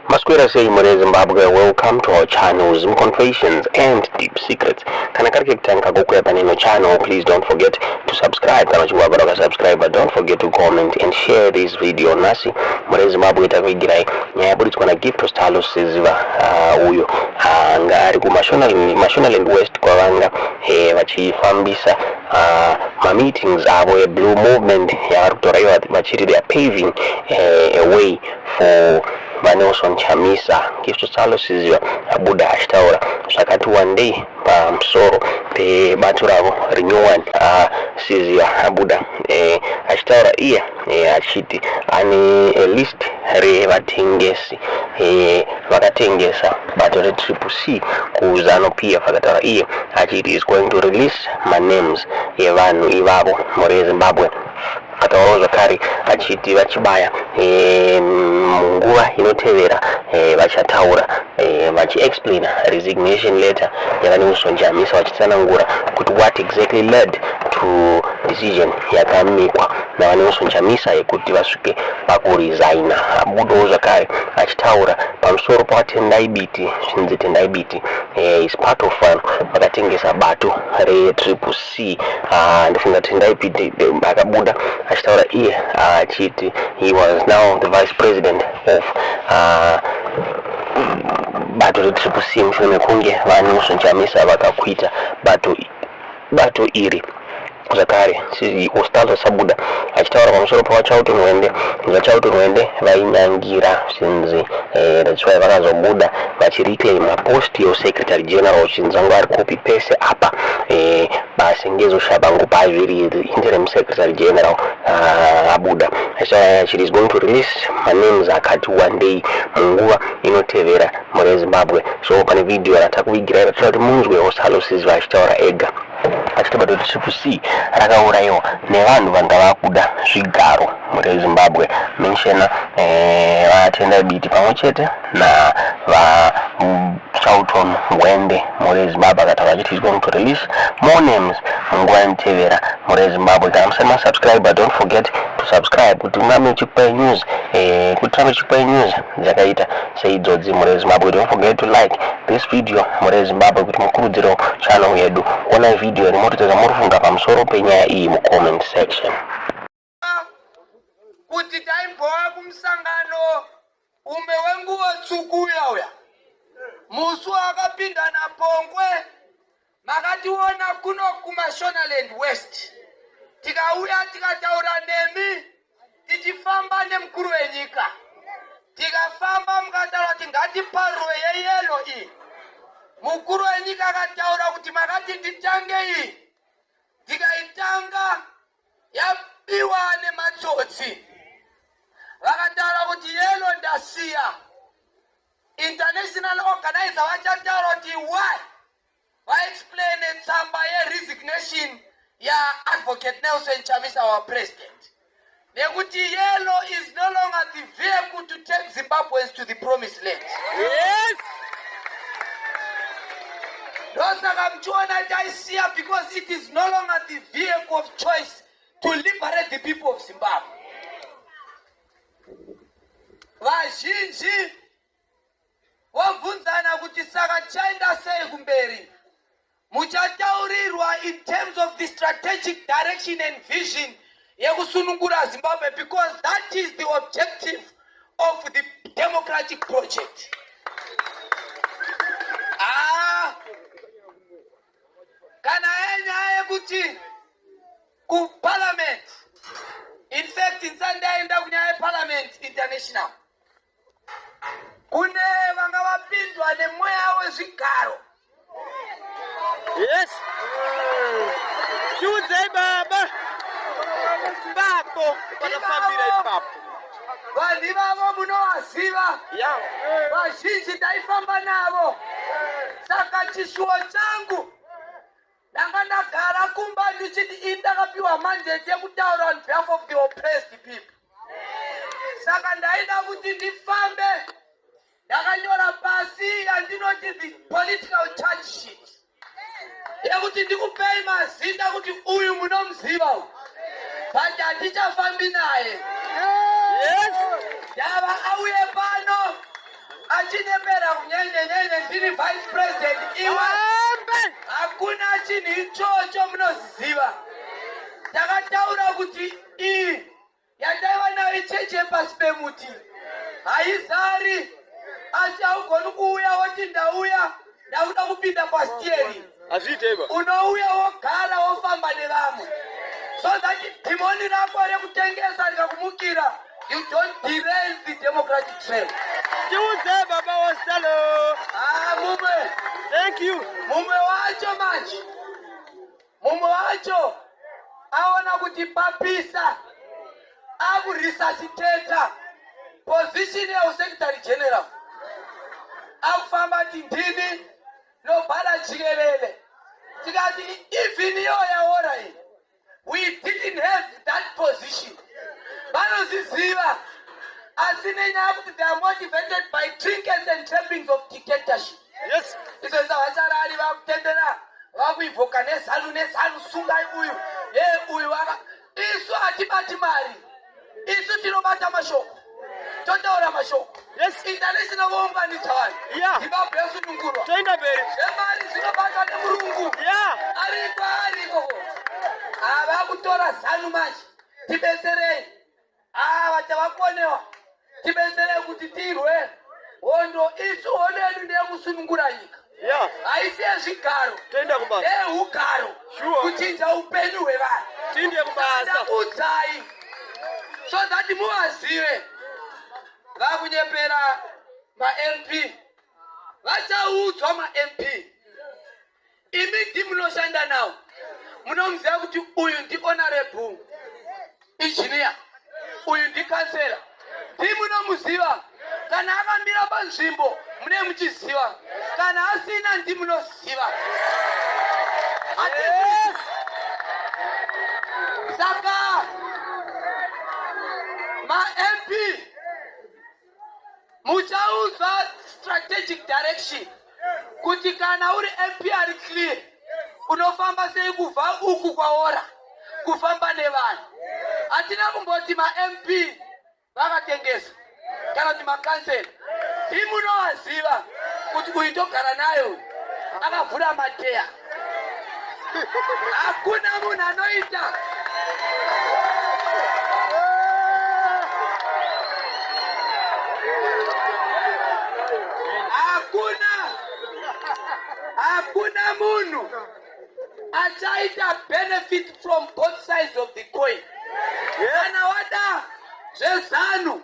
Maswera sei mhuri yeZimbabwe, welcome to our channel Zim Confessions and Deep Secrets. Kana kari kekutanga kukuya pane ino channel, please don't forget to subscribe. Kana uchinge wagara wakasubscribe, don't forget to comment and share this video. Nhasi mhuri yeZimbabwe takuigirai nyaya yaburitswa naGift Ostallos Siziba uyo anga ari kuMashonaland West kwavanga vachifambisa mameetings avo eBlue Movement yavari kutora ivo vachiti they are paving a way for VaNelson Chamisa. Gift Ostallos Siziba abuda achitaura zvakati wandei pamusoro pebato ravo rinyowani. Siziba abuda achitaura iye achiti ane list revatengesi vakatengesa bato reTriple C kuZanu PF. Akataura iye achiti is going to release manames evanhu ivavo mhuri yeZimbabwe. Akataurawo zvakare achiti VaChibaya munguva inotevera vachataura vachiexplaina resignation letter yaVaNelson Chamisa, vachitsanangura kuti what exactly led to decision yakamikwa naVaNelson Chamisa yekuti vasvike pakuresigna. Abudawo zvakare achitaura pamusoro paVaTendai Biti, zvinzi Tendai Biti is part of vanhu vakatengesa bato reTriple C. Ndifunga Tendai Biti akabuda achitaura iye achiti he was now the vice president of bato reTriple C mushure mekunge VaNelson Chamisa vakakwita bato iri. Zvakare Ostallos abuda achitaura pamusoro paVaCharlton Hwende. VaCharlton Hwende vainyangira zvinzi that's why vakazobuda vachireclaima post yesecretary general, zvinzi vanga vari kupi pese apa. Basi Sengezo Tshabangu pazviri interim secretary general abuda achitaura achiti is going to release manames akati one day munguva inotevera mhuri yeZimbabwe. So pane vhidhiyo ratakuvigirai ratoda kuti munzwe Ostallos Siziba achitaura ega achiti bato reTriple C rakaurayiwa nevanhu vanga vakuda zvigaro mhuri yeZimbabwe, mentiona VaTendai Biti pamwe chete naVaCharlton Hwende mhuri yeZimbabwe. Akataura achiti is going to release more names munguva inotevera mhuri yeZimbabwe. Kana musati masubscribe, don't forget to subscribe kuti murambe muchikupai news, kuti tirambe tichikupai news dzakaita seidzodzi mhuri yeZimbabwe. Don't forget to like this video mhuri yeZimbabwe kuti mukurudzirewo channel yedu. Onai vhidhiyo rimotidza zvamuri kufunga pamusoro penyaya iyi mucomment section. Kuti taimbova kumusangano umwe wenguvo tsvuku uya uya musi wakapinda napongwe, makationa kuno kuMashonaland West, tikauya tikataura nemi tichifamba nemukuru wenyika. Tikafamba mukataura kuti ngatiparurwe yeyellow iyi. Mukuru wenyika akataura kuti makati nditange iyi, tikaitanga, yabiwa nematsotsi. Vakataura kuti yellow ndasiya, international organizer vachataura kuti why, vaexplaine tsamba yeresignation yaAdvocate Nelson Chamisa, our president, nekuti yellow is no longer the vehicle to take Zimbabweans to the promised land. Ndosaka muchiona taisiya, because it is no longer the vehicle of choice to liberate the people of Zimbabwe. Vazhinji vobvunzana kuti saka tichaenda sei kumberi? Muchataurirwa in terms of the strategic direction and vision yekusunungura Zimbabwe, because that is the objective of the democratic project. Ah, kana yenyaya yekuti kuparliament, in fact ndisati ndaenda kunyaya yeparliament international, kune vanga vapindwa nemweya wezvigaro. Yes. Tiudzei baba. Papo panofambira ipapo. Vanhu ivavo munovaziva. Vazhinji ndaifamba navo. Saka chishuwo changu, ndanga ndagara kumba ndichiti ini ndakapiwa mandate yekutaura on behalf of the oppressed people. Saka ndaida kuti ndifambe ndakanyora pasi yandinoti the political charge sheet yekuti ndikupei mazita kuti uyu munomuziva uyu, but handichafambi naye. Ndava auye pano. Achinyepera kunyenyenyenye, "Ndini vice president." Iwe, Hambe. hakuna chinhu ichocho. Munoziziva, takataura kuti iyi yataiva nayo icheche pasi pemuti haizari, asi haugoni kuuya woti, "Ndauya, ndakuda kupinda pasteering." Hazviiteba. Unouya wogara, wofamba nevamwe, so that dhimoni rako rekutengesa rikakumukira, you don't derail the democratic trail. Tiudze, baba waStalo. Ah, mumwe Thank you. mumwe wacho manje, mumwe wacho aona kuti papisa, akuresuscitate position yeusecretary general. Akufamba ati, "Ndini nobhala jikelele." Tikati even iyo yaora iyi, we didn't have that position. Vanozviziva, asi nenyaya yekuti they are motivated by trinkets and trappings of dictatorship. Izvo vacharari vakutendera, vakuivhoka neZANU, neZANU, "Sungai uyu, ye uyu aka." Isu hatibati mari, isu tinobata mashoko, totaura mashoko. International vounganidza vanhu. Zimbabwe yasunungurwa. Toenda mberi. Zvemari zvinobatwa nemurungu. Ariko, ariko. Hava kutora ZANU manje, "Tibetserei." Ava tavakonewa, "Tibetserei kuti tirwe hondo." Isu hondo yedu ndeyekusunungura nyika. Haisi yezvigaro. Toenda kubasa. Ndeyehugaro. Kuchinja upenyu hwevanhu. Tiinde kubasa. Ndakuudzai so that muvazive. Vakunyepera maMP, vachaudzwa maMP. Imi ndi munoshanda nawo, munomuziva kuti uyu ndi honorable engineer, uyu ndi kansela, ndi munomuziva. Kana akamira panzvimbo, mune muchiziva. Kana asina, ndi munoziva. Saka maMP muchaudzwa strategic direction kuti kana uri MP ari clear, unofamba sei kubva uku kwaora kufamba nevanhu. Hatina kumboti maMP vakatengesa kana kuti makansela. Imunovaziva kuti uyu togara nayo akavhura mateya. Hakuna munhu anoita. Hakuna munhu achaita benefit from both sides of the coin. Kana wada zveZANU,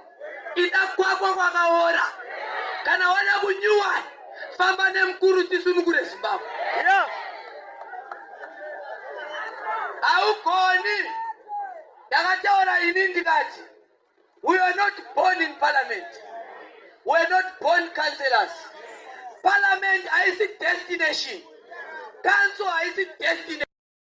ida kwakwa kwakaora. Kana wada kunyuwani, famba nemukuru, tisunungure Zimbabwe. Haugoni. Ndakataura ini ndikati we are not born in parliament, we are not born councillors. Parliament haisi destination, council haisi destination.